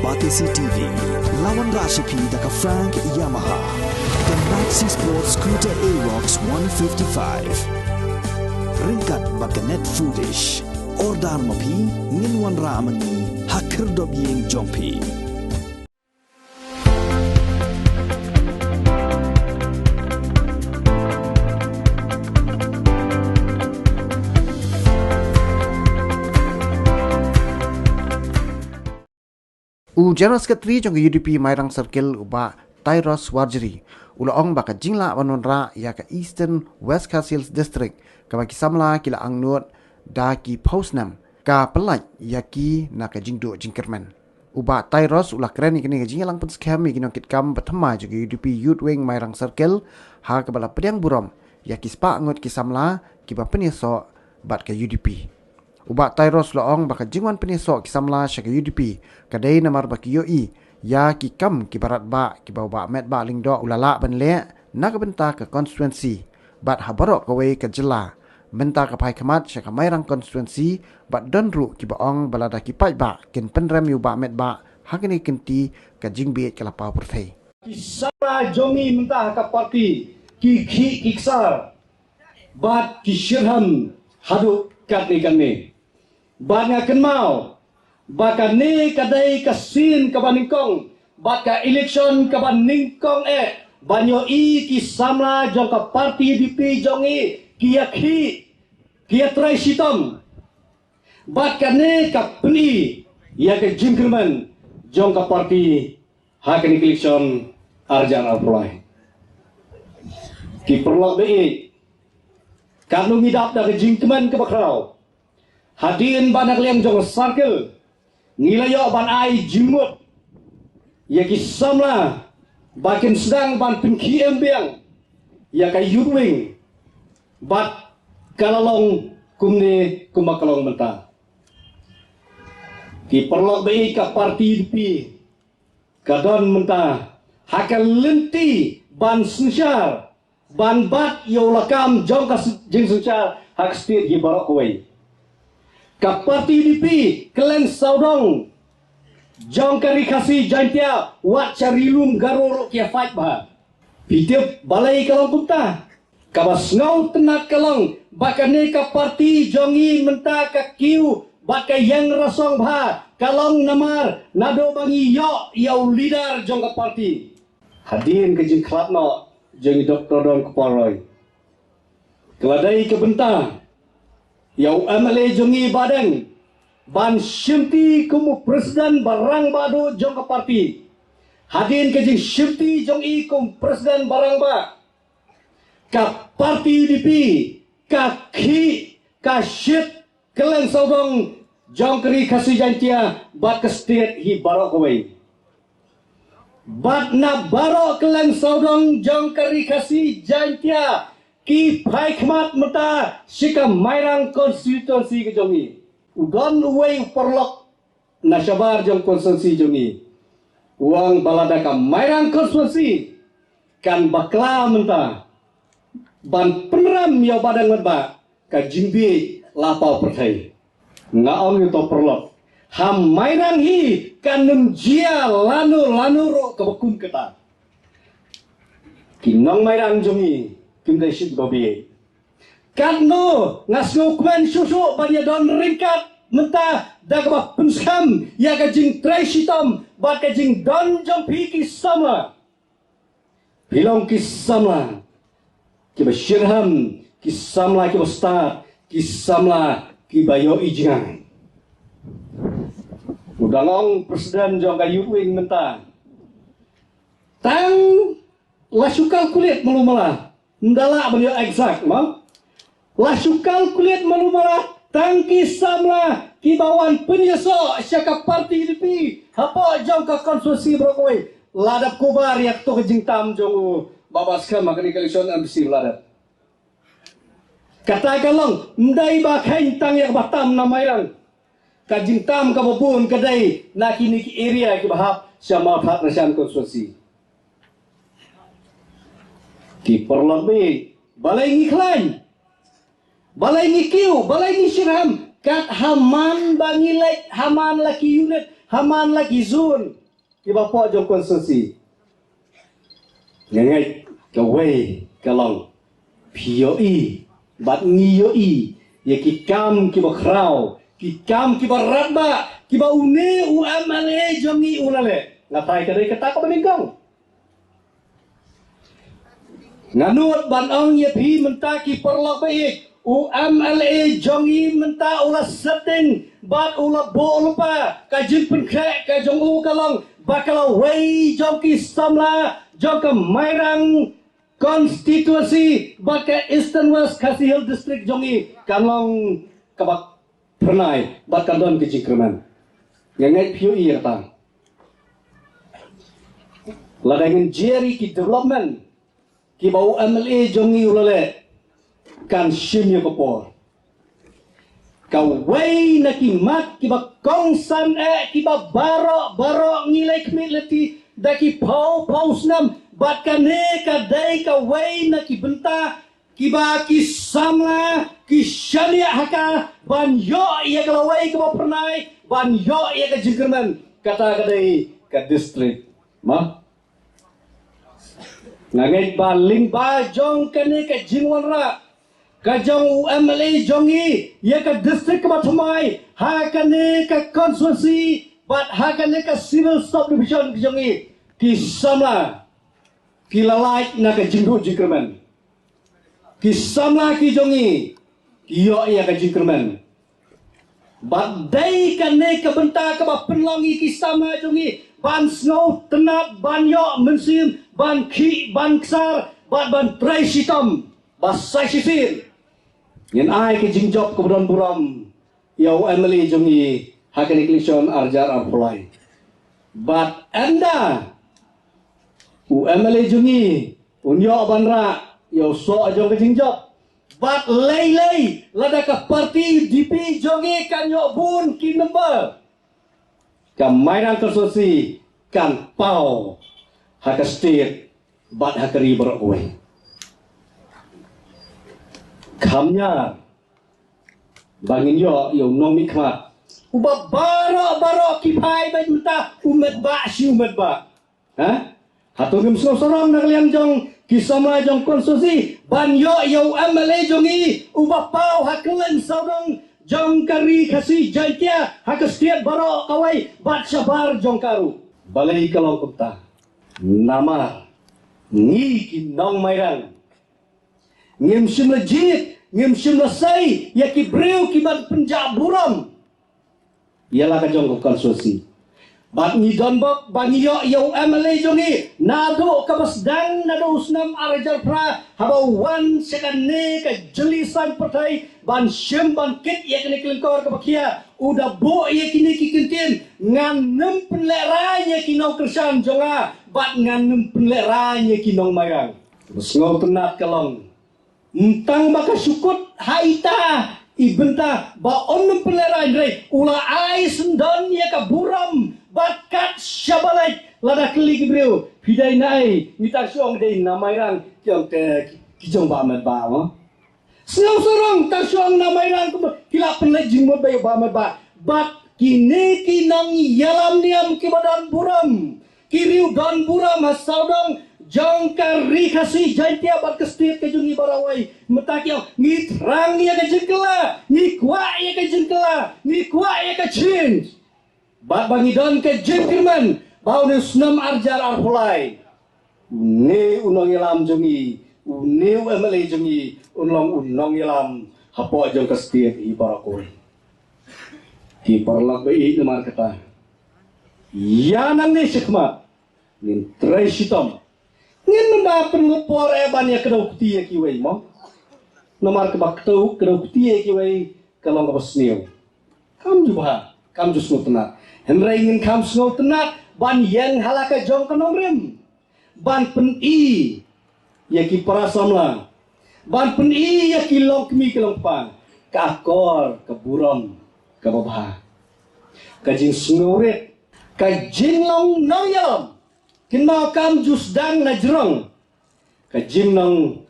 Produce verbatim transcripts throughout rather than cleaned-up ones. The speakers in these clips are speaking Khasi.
Batesi T V, la wanrah sha phi da ka Frank Yamaha, ka Maxi Sport Scooter Aerox one fifty-five. Ryngkat bad ka Net Foodish. Order ma phi, ngin wanrah ma ngi ha khyrdop ïing jong phi. U General Secretary jong ka U D P Mairang Circle, u Bah Tyrus Warjri, u la ong ba ka jinglah ban wanrah ïa ka Eastern West Khasi Hills District, kaba ki samla ki la angnud da ki phew snem, ka pyllait ïa ki na ka jingduh jingkyrmen. U Bah Tyrus u la kren ïa kane ka jingïalang pynskhem ïa ki nongkitkam ba thymmai jong ka U D P Youth Wing Mairang Circle, ha kaba la pdiang burom ïa ki spah ngut ki samla kiba pynïasoh bad ka U D P. U Bah Tyrus u la ong ba ka jingwan pynïasoh ki samla sha ka U D P ka dei namar ba ki ïohi ïa ki kam kiba radbah kiba u Bah Metbah Lyngdoh u la lah ban leh na ka bynta ka constituency bad ha baroh kawei ka jylla. Mynta ka phai khmat sha ka Mairang constituency bad don ruh kiba ong ba lada ki paidbah kin pynrem ïa u Bah Metbah ha kane ka kynti, ka jingbieit ka la paw pyrthei. Ki samla jong ngi mynta ha ka party ki khih ki ksar bad ki shitrhem haduh katne katne. Bad nga kynmaw ba kane ka dei ka sien kaba nyngkong bad ka election kaba nyngkong eh ban ïohi ki samla jong ka party U D P jong ngi ki ïa khih, ki ïa trei shitom. Bad kane ka pyni ïa ka jingkyrmen jong ka party ha kane ka election ar hajar arphew lai. Ki paralok ba ïeit, katno ngi dap da ka jingkmen kaba khraw. Hadien ba na ka liang jong ka circle ngi la ïoh ban ai jingmut ïa ki samla ba kin sdang ban pynkhih em biang ïa ka Youth Wing, bad ka la long kumne kumba ka long mynta. Ki paralok ba ïeit, ka party U D P ka don mynta ha ka lynti ban synshar ban bat ïa u lakam jong ka s-, jingsynshar ha ka state hi baroh kawei. Ka party U D P kylleng sawdong jong ka Ri Khasi Jaiñtia, wat sha Ri Lum Garo ruh ki ïa fight bha. Phi tip balei ka long kumta? Kaba sngewtynnat ka long ba kane ka party jong ngi mynta ka kiew bad ka ïeng rasong bha, ka long namar naduh ba ngi ïoh ïa u leader jong ka party. Hadien ka jingkhlad noh jong i Doktor Donkupar Roy, ka la dei ka bynta ïa u M L A jong ngi Bah Deng ban shimti kum u president ba rangbah duh jong ka party. Hadien ka jingshimti jong i kum president ba rangbah, ka party U D P ka khih, ka shit kylleng sawdong jong ka Ri Khasi Jaiñtia bad ka state hi baroh kawei. Bad na baroh kylleng sawdong jong ka Ri Khasi Jaiñtia ki phai khmat mynta sha ka Mairang constituency ka jong ngi. U don uwei u paralok na shabar jong constituency jong ngi u ong ba lada ka Mairang constituency kan bakla mynta ban pynrem ïa u Bah Deng Metbah, ka jingbieit la paw pyrthei. Nga ong ïa uto u paralok, ha Mairang hi kan ym jia lano lano ruh kaba kum kata. Ki nong Mairang jong ngi kim dei shit ba bieit. Katno nga sngewkmen shuh shuh ban ïa don ryngkat mynta da kaba pynskhem ïa ka jingtrei shitom bad ka jingdon jong phi ki samla. Phi long ki samla kiba shitrhem, ki samla kiba stad, ki samla kiba ïohi jngai. U dang ong president jong ka Youth Wing mynta, tang la shu calculate malu mala, ym da lah ban ïoh exact ma. La shu calculate malu mala tang ki samla kiba wan pynïasoh sha ka party U D P hapoh jong ka constituency baroh kawei. La dep kubar ïa kato ka jingtam jong u Bah Batskhem ha kane ka election M D C ba la dep. Kata ka long ym dei ba kheiñ tang ïa kaba tam na Mairang. Ka jingtam kaba bun ka dei na kine ki area kiba hap sha Mawthadraishan constituency. Ki paralok ba ïeit, balei ngi khlaiñ? Balei ngi kiew? Balei ngi shitrhem? Kat ha man ba ngi leit ha man la ki unit, Ha man la ki zone kiba pok jong constituency. Nga ngeit kawei ka long phi ïohi bad ngi ïohi ïa ki kam kiba khraw, ki kam kiba radbah kiba une u M L A jong ngi u la leh. Nga trai ka dei kata kaba nyngkong. Nga nud ban ong ïa phi mynta ki paralok ba ïeit, u M L A jong ngi mynta u la setting bad u la buh lypa ka jingpynkhreh ka jong u ka long ba ka lawei jong ki samla jong ka Mairang constituency bad ka Eastern West Khasi Hills District jong ngi kan long kaba phyrnai bad kan don ka jingkyrmen. Nga ngeit phi ïohi ïa kata. Lada ngin jer ïa ki development kiba u M L A jong ngi u la leh kan shim ïa ka por. Kawei na ki mat kiba kongsan eh kiba baroh baroh ngi leh khmih lynti da ki phew phew snem bad kane ka dei kawei na ki bynta kiba ki samla ki shaniah ha ka ban ïoh ïa ka lawei kaba phyrnai ban ïoh ïa ka jingkyrmen. Kata ka dei ka district. Ma nga ngeit ba lyngba jong kane ka jingwanrah ka jong u M L A jong ngi ïa ka district kaba thymmai ha kane ka constituency bad ha kane ka civil subdivision ka jong ngi, ki samla ki la lait na ka jingduh jingkyrmen. Ki samla ki jong ngi ki ïoh ïa ka jingkyrmen. Bad dei kane ka bynta kaba pynlong ïa ki samla jong ngi ban sngewtynnat ban ïoh mynsiem ban khih ban ksar bad ban trei shitom ba sa shisien. Ngin ai ka jingjop kaba don burom ïa u M L A jong ngi ha kane ka election ar hajar arphew lai. Bad ynda u M L A jong ngi un ïoh ban rah ïa u soh jong ka jingjop. Bad lei lei lada ka parti U D P jong ngi kan ïoh bun ki number, ka Mairang constituency kan paw ha ka state bad ha ka ri baroh kawei. Kham ñiar ba ngin ïoh ïa u nongmihkhmat uba baroh baroh ki phai bad mynta u met bah shi u met bah. Ha? Hato ngim sngewsarong na ka liang jong ki samla jong constituency ban ïoh ïa u M L A jong ngi uba paw ha kylleng sawdong jong ka ri Khasi Jaiñtia ha ka state baroh kawei bad shabar jong ka ruh. Balei ka long kumta? Namar ngi ki nong Mairang ngim shym la jied, ngim shym la sei ïa ki briew ki ban pynjah burom ïa la ka jong ka constituency. Bad ngi don bok ba ngi ïoh ïa u M L A jong ngi naduh kaba sdang naduh u snem ar hajar phra haba u wan sha kane ka jylliesain pyrthei ban shim ban kit ïa kane ka lyngkor kaba khia, u da buh ïa kine ki kyntien: Ngan nym pynlehraiñ ïa ki nongkyrshan jong nga bad ngan nym pynlehraiñ ïa ki nong Mairang. Sngewtynnat ka long, ym tang ba ka shu kut ha ita i bynta ba un nym pynlehraiñ, hynrei u la ai syndon ïa ka burom bad kat shaba leit lada kylli ki briew, phi dei na ei? Ngi tang shu ong dei na Mairang, ki ong te ki jong Bah Metbah mo. Sngewsarong, tang shu ong na Mairang kumba ki la pynleit jingmut bad Bah Metbah. Bad kine ki nongïalam niam kiba don burom, ki riew don burom ha sawdong jong ka ri Khasi Jaiñtia bad ka state ka jong ngi baroh kawei, mynta ki ong ngi thrang ïa ka jingkylla, ngi kwah ïa ka jingkylla, ngi kwah ïa ka change. Bad ba ngi don ka jingkyrmen ba une u snem ar hajar arphew lai une u nongïalam jong ngi, une u M L A jong ngi un long u nongïalam hapoh jong ka state hi baroh kawei. Ki paralok ba ïeit, namar kata ïa nangne shakhmat ngin trei shitom. Ngin ym da pynlut por eh ban ïa kdew kti ïa kiwei mo. Namar kaba kdew, kdew kti ïa kiwei ka long kaba sniew. Kam ju bha, kam ju sngewtynnat. Hynrei ngin kham sngewtynnat ban ïeng ha la ka jong ka nongrim ban pyni ïa ki para samla, ban pyni ïa ki longkmie ki longkpa ka akor ka burom kaba bha, ka jingsngewrit, ka jinglong nongïalam. Kynmaw, kam ju sdang na jrong, ka jinglong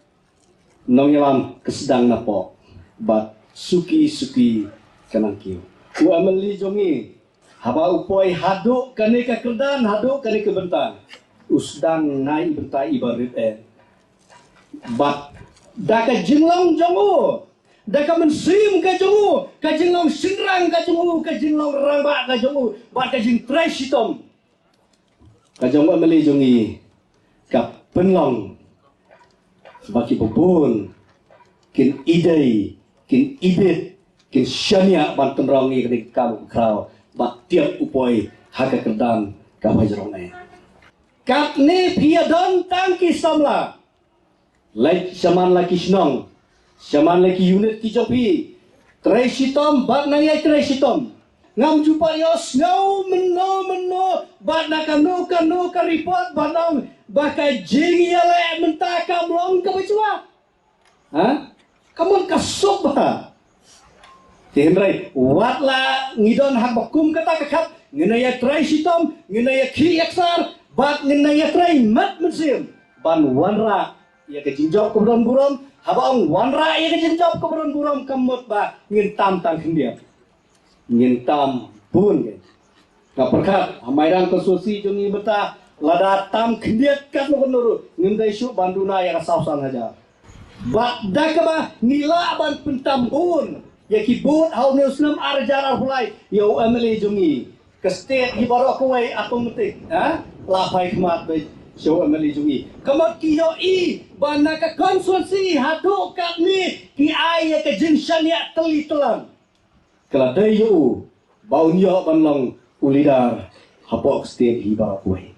nongïalam ka sdang na pok. Bad suki suki ka nang kiew. U M L A jong ngi Haba u poi haduh kane ka kyrdan, haduh kane ka bynta, u sdang na i bynta iba rit eh. Bad da ka jinglong jong u, da ka mynsiem ka jong u, ka jinglong shynrang ka jong u, ka jinglong rangbah ka jong u, bad ka jingtrei shitom ka jong u M L A jong ngi, ka pynlong ba ki babun kin idei, kin ibit, kin shaniah ban tynrong ïa kane ka kam khraw ba tiap u poi ha ka kyrdan kaba jrong eh. Katne phi ïa don tang ki samla. Leit shaman la ki shnong, shaman la ki unit ki jong phi. Trei shitom bad nang ïa trei shitom. Ngam ju pat ïohsngew mynno mynno bad na kano kano ka report ba ong ba ka jingïaleh mynta kam long kaba shuwa. Ha? Ka mut ka suk bha. Te hynrei wat la ngi don ha ba kum kata ka khap, ngin ïa trei shitom, ngin ïa khih ïa ksar bad ngin ïa trei met mynsiem ban wanrah ïa ka jingjop kaba don burom. Haba ong wanrah ïa ka jingjop kaba don burom ka mut ba ngin tam tang khyndiat, ngin tam bun. Nga pyrkhat ha mairang ka sosi jong ngi mynta, lada tam khyndiat katno katno ruh, ngim dei shuh ban duna ïa ka saw san hajar. Bad da kaba ngi lah ban pyntam bun ïa ki vote ha une u snem ar hajar arphew lai ïa u M L A jong ngi, ka state hi baroh kawei automatic, ha, la phai khmat beit sha u M L A jong ngi. Ka mut ki ïohi ba na ka constituency haduh katne ki ai ïa ka jingshaniah tylli tyllan. Ka la dei ïa u ba un ïoh ban long u leader hapoh ka state hi baroh kawei.